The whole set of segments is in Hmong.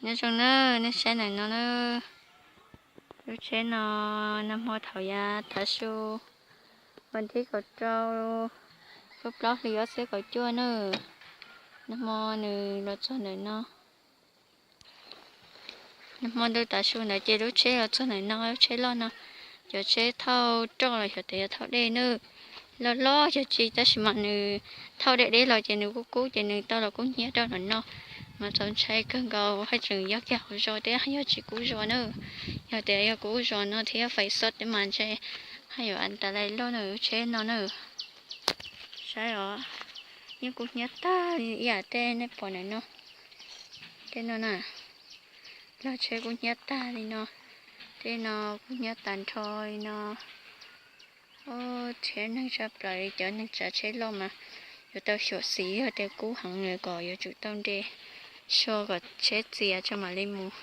Nyob zoo na, nej saib ntawm no na, lub tsheb no nag hmo thaum yav tav su vas thib kaum rau, lub plaub hlis ob txhiab kaum cuaj na, nag hmo nws los txog ntawm no. Nag hmo ntu tav su ntawd ces lub tsheb los txog ntawm no, lub tsheb loj no. Cov tsheb thauj roj los xyov tias yog thauj dej na, loj loj cog tsi tab sis mas nws thauj deb deb los ces nws kub kub ces nws tau los kub hnyiab rau ntawm no. Mas txaus ntshai kawg nkaus, haj tseem yog kiag hauv zos thiab yog tsis kub zos na. Yog tias yog kub zos no thiab fais xoj thiab mas ntshe haj yam tas lais loj na lub tsheb no na. Saib os, yeej kub hnyiab tag li ib yam tej nej pom ntawm no. Tej no na, log tsheb kub hnyiab tag li no, tej no kub hnyiab tag nrho li no. Rhiab neeg tshaj plaws li, cov neeg tsav tsheb loj mas yuav tau xyuam xim, yog tias kub heev lawm kom yuav tsum tau nres so kom tsheb txias tso mam li mus.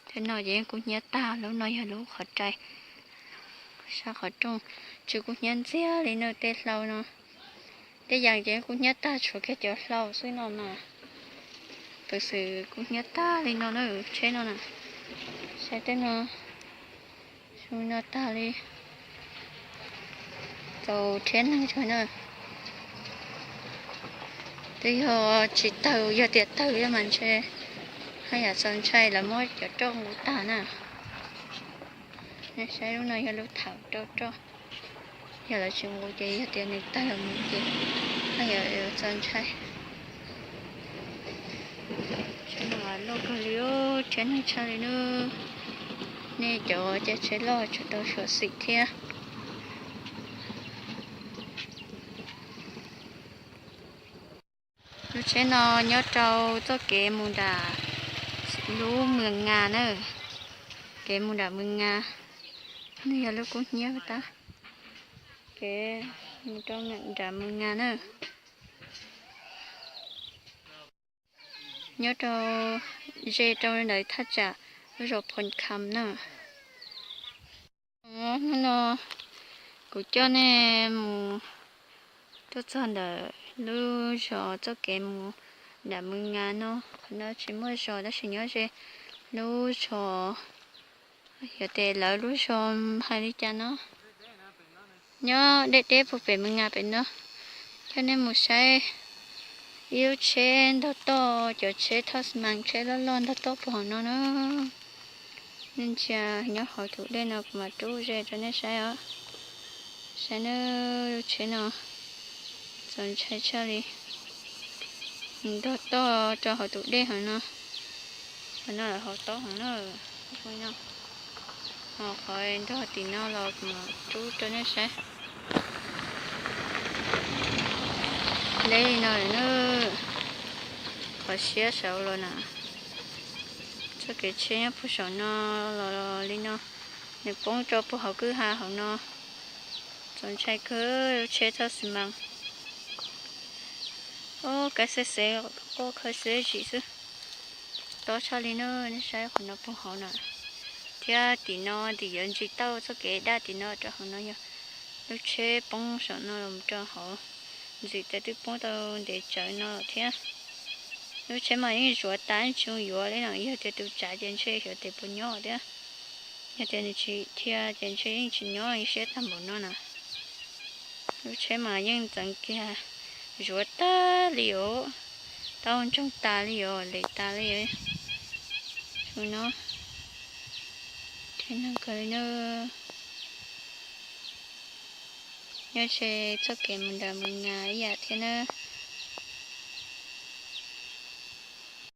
Tej no ces yeej kub hnyiab tag, lub no yog lub qhov rai, sab qhov rooj, tsis kub hnyiab ntxiag li no tej hlau no. Tej yam ces kub hnyiab tag tshuav kiag cov hlau xwb no mas. Peev xwm kub hnyiab tag li no na, tsheb no na. Saib tej no, zoo no tag li. Txaus rhiab neeg tshaj na. Twb yog tsis tawg, yog tias tawg mas ntshe haj yam txaus ntshai lawv muab cov roj nqus tag na. Nej saib lub no yog lub thaum rau roj, yog lawv tsis nqus ces yog tias nws tawg mus ces haj yam txaus ntshai. Tsheb no loj kawg li, rhiab neeg tshaj li na. Nej cov caij tsheb loj tsum tau xyuam xim thiab. Lub tsheb no nyob rau txoj kev mus nram lub Mws Ngas na, kev mus nram Mws Ngas. Nws yog lub kub hnyiab tag, kev mus rau nram Mws Ngas na. Nyob rau, ze rau ntawm thaj tsam lub zos Phoo Kham na. Hnub no kuv coj nej mus tuaj txog ntawm lub zos txoj kev mus nram Mws Ngas no. Qhov no tsis muaj zos tab sis nyob ze lub zos, yog tias lawv lub zos hais li cas no, nyob deb deb puag pem Mws Ngas pem no. Coj nej mus saib ib lub tsheb ntog toj, cov tsheb thauj xi mas, tsheb loj loj ntog toj puag hauv no na. Nej ntsia nyob hauv tus dej no kuv mam rub ze rau nej saib os. Saib na, lub tsheb no txaus ntshai tshaj li, ntog toj rau hauv tus dej hauv no. Qhov no lawv hauv taub hauv na, no. Ho qhov ntog tim no los kuv mam rub rau nej saib. Deb li no lawm na, qhov siab saud los na. Txoj kev tsheb nyob puag saum no los li no, nws poob rau puag hauv kwj ha hauv no. Txaus ntshai kawg, lub tsheb thauj xi mas. Ob, kab xeb xeb, quaj khaws xeb zim xwb. Tob tshaj li na, nej saib qhov no puag hauv na. Thiab tim no tim yuav ntsis tauj txoj kev daj tim no rau hauv no yog lub tsheb poob saum no los rau hauv, ntxim tias twb poob tau ntev tsawv no lawm thiab. Lub tsheb mas yeej zuav tas, yeej tsis zoo yuav li no, yog tias tus tsav ces ntshe xyov tes puas nyob thiab. Yog tias nws tsis dhia ces ntshe yeej tsis nyob siab tag npaum no na. Lub tsheb mas yeej ntxeev kiag, zuav tag li os, taub ntsoog tas li os, lem tas li. Zoo no, rhiab neeg kawg li na. Nyob ze txoj kev mus nram Mws Ngas ib yam thiab na.